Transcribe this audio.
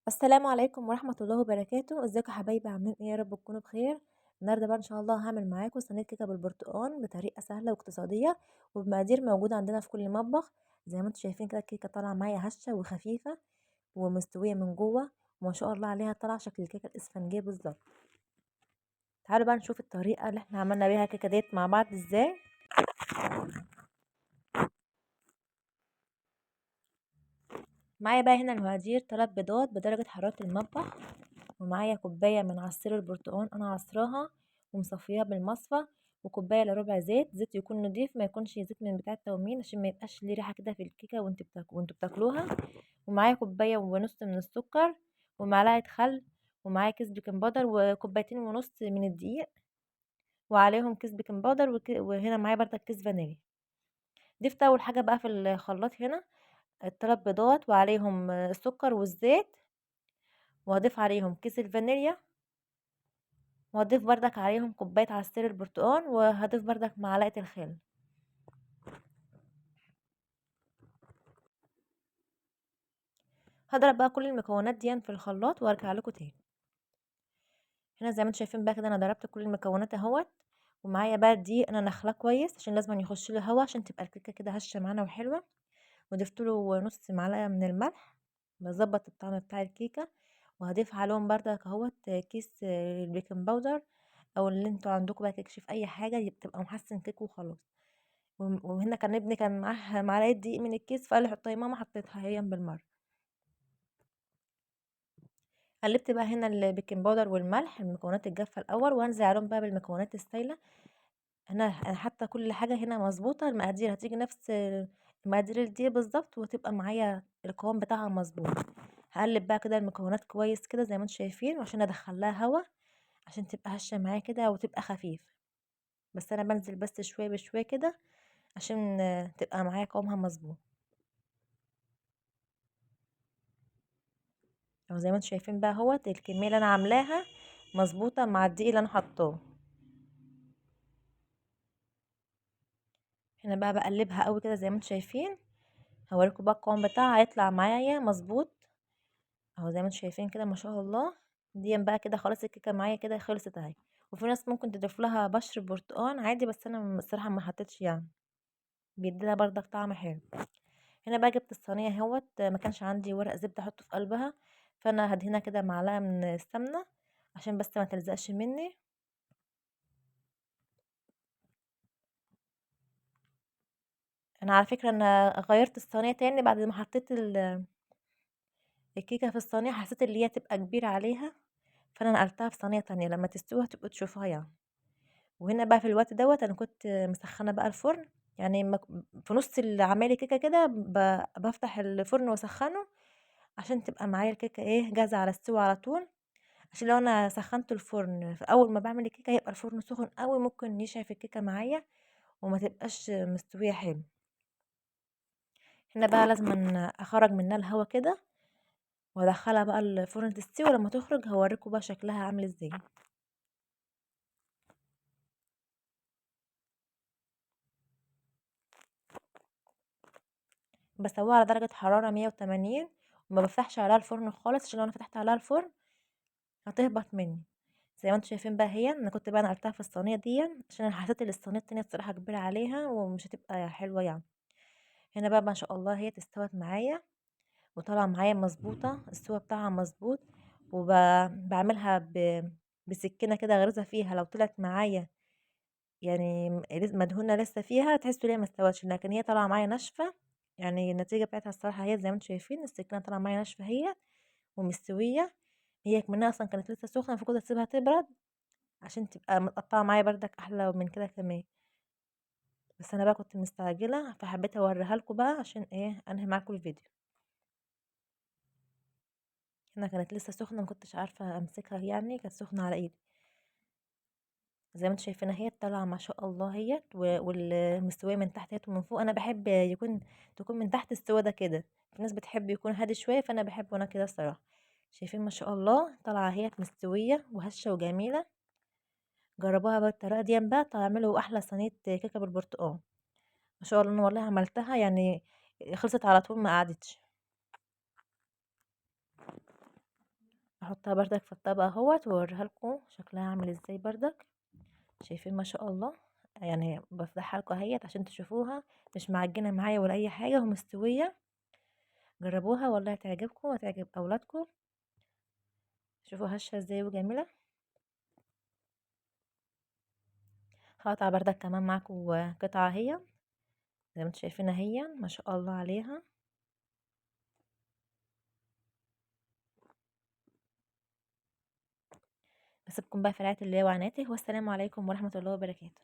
السلام عليكم ورحمة الله وبركاته. ازيكم يا حبايبي؟ عاملين ايه؟ يا رب تكونوا بخير. النهارده بقى ان شاء الله هعمل معاكم صينية كيكة بالبرتقال بطريقة سهلة واقتصادية وبمقادير موجودة عندنا في كل مطبخ. زي ما انتم شايفين كده الكيكه طالعه معايا هشه وخفيفة ومستويه من جوه، وما شاء الله عليها طالعه شكل الكيكه الاسفنجيه بالظبط. تعالوا بقى نشوف الطريقة اللي احنا عملنا بيها الكيكه ديت مع بعض ازاي. معايا بقى هنا المقادير: 3 بيضات بدرجة حرارة المطبخ، ومعايا كوباية من عصير البرتقال انا عصراها ومصفياها بالمصفى، وكوبايه الا ربع زيت، زيت يكون نضيف ما يكونش زيت من بتاع التومين عشان ما يبقاش ليه ريحه كده في الكيكه وانتوا بتاكلوها. ومعايا كوباية ونص من السكر، ومعلقة خل، ومعايا كيس baking powder، وكوبايتين ونص من الدقيق، وعليهم كيس baking powder، وهنا معايا بردك كيس فانيليا. ضفت اول حاجة بقى في الخلاط هنا الثلاث بيضات وعليهم السكر والزيت، وهضيف عليهم كيس الفانيليا، وهضيف بردك عليهم كوباية عصير البرتقال، وهضيف بردك معلقه الخل. هضرب بقى كل المكونات دي في الخلاط وارجع لكم تاني. هنا زي ما انتم شايفين بقى كده انا ضربت كل المكونات اهوت، ومعايا بقى الدقيق انا نخلاه كويس عشان لازم يخش له هوا عشان تبقى الكيكه كده هشه معانا وحلوه. وضفت له نص معلقه من الملح بظبط الطعم بتاع الكيكه، وهضيف عليهم بردك اهوت كيس ال baking powder او اللي انتوا عندكم بقى كيك اي حاجة بتبقى محسن كيك وخلاص. وهنا كان ابني كان معاه معلقه دقيق من الكيس فقال لي حطها يا ماما، حطيتها هي بالمرة. قلبت بقى هنا ال baking powder والملح المكونات الجافه الاول، وانزل عليهم بقى بالمكونات السايله. هنا انا حاطه كل حاجة هنا مظبوطة، المقادير هتيجي نفس المقادير دي بالظبط، وتبقى معايا القوام بتاعها مظبوط. هقلب بقى كده المكونات كويس كده زي ما انتم شايفين، وعشان ادخل لها هوا عشان تبقى هشه معايا كده وتبقى خفيف. بس انا بنزل بس شوية بشوية كده عشان تبقى معايا قوامها مظبوط. اهو زي ما انتم شايفين بقى اهوت الكمية اللي انا عاملاها مظبوطة مع الدقيق اللي انا حطاه. هنا بقى بقلبها قوي كده زي ما انتم شايفين، هوريكم بقى القوام بتاعها هيطلع معايا مظبوط اهو زي ما انتم شايفين كده ما شاء الله. دي بقى كده خلاص الكيكه معايا كده خلصت اهي. وفي ناس ممكن تضيف لها بشر برتقان عادي، بس انا الصراحة ما حطيتش، يعني بيديلها بردك طعم حلو. هنا بقى جبت الصينية اهوت، ما كانش عندي ورق زبدة احطه في قلبها، فانا هدهنها كده معلقه من السمنة عشان بس ما تلزقش مني. انا على فكرة انا غيرت الصينية تاني بعد ما حطيت الكيكه في الصينية، حسيت ان هي تبقى كبيرة عليها، فانا نقلتها في صينية تانية لما تستوي هتبقوا تشوفوها يعني. وهنا بقى في الوقت دوت انا كنت مسخنه بقى الفرن، يعني في نص العمايل الكيكه كده بفتح الفرن واسخنه عشان تبقى معايا الكيكه ايه جاهزة على السوا على طول. عشان لو انا سخنت الفرن في اول ما بعمل الكيكه هيبقى الفرن سخن قوي، ممكن يشعل الكيكه معايا وما تبقاش مستوية حلو. هنا بقى لازم اخرج منها الهوا كده وادخلها بقى الفرن تستوي، ولما تخرج هوريكم بقى شكلها عامل ازاي. بسويها على درجة حرارة 180، وما بفتحش عليها الفرن خالص عشان لو انا فتحت عليها الفرن هتهبط مني. زي ما انتم شايفين بقى هي انا كنت بقى نقلتها في الصينية دي عشان انا حسيت ان الصينية التانية الصراحة كبيرة عليها ومش هتبقى حلوة يعني. هنا بقى ما شاء الله هي استوت معايا وطالعه معايا مظبوطة، السوا بتاعها مظبوط. وبعملها بسكينة كده غرزه فيها، لو طلعت معايا يعني مدهونه لسه فيها تحسوا ليه ما استوتش، لكن هي طالعه معايا ناشفة. يعني النتيجة بتاعتها الصراحة هي زي ما انتم شايفين السكينة طالعه معايا ناشفة هي ومستويه. هي منها اصلا كانت لسه سخنة، فكنت اسيبها تبرد عشان تبقى متقطعه معايا بردك احلى من كده كمان. بس انا بقى كنت مستعجلة فحبيت اوريها لكم بقى عشان ايه انهي معاكم الفيديو. هنا كانت لسه سخنة ما كنتش عارفه امسكها، يعني كانت سخنة على ايدي. زي ما انتم شايفين اهي طالعه ما شاء الله اهي، والمستويه من تحت اهي ومن فوق. انا بحب تكون من تحت السوا ده كده، في ناس بتحب يكون هادي شوية، فانا بحبه انا كده الصراحة. شايفين ما شاء الله طالعه اهي مستوية وهشه وجميلة. جربوها بقى بالطريقة دي بقى تعملوا احلى صينية كيكة بالبرتقال ما شاء الله. انا والله عملتها يعني خلصت على طول ما قعدتش. هحطها بردك في الطبق اهوت واوريها لكم شكلها عامل ازاي بردك. شايفين ما شاء الله، يعني بفتحها لكم اهيت عشان تشوفوها مش معجنه معايا ولا اي حاجة ومستويه. جربوها والله هتعجبكم وهتعجب اولادكم. شوفوا هشه ازاي وجميلة. هقطع بردك كمان معاكم قطعه اهي زي ما انتم شايفينها اهي ما شاء الله عليها. بسيبكم بقى في رعاية الله وعنايته، والسلام عليكم ورحمة الله وبركاته.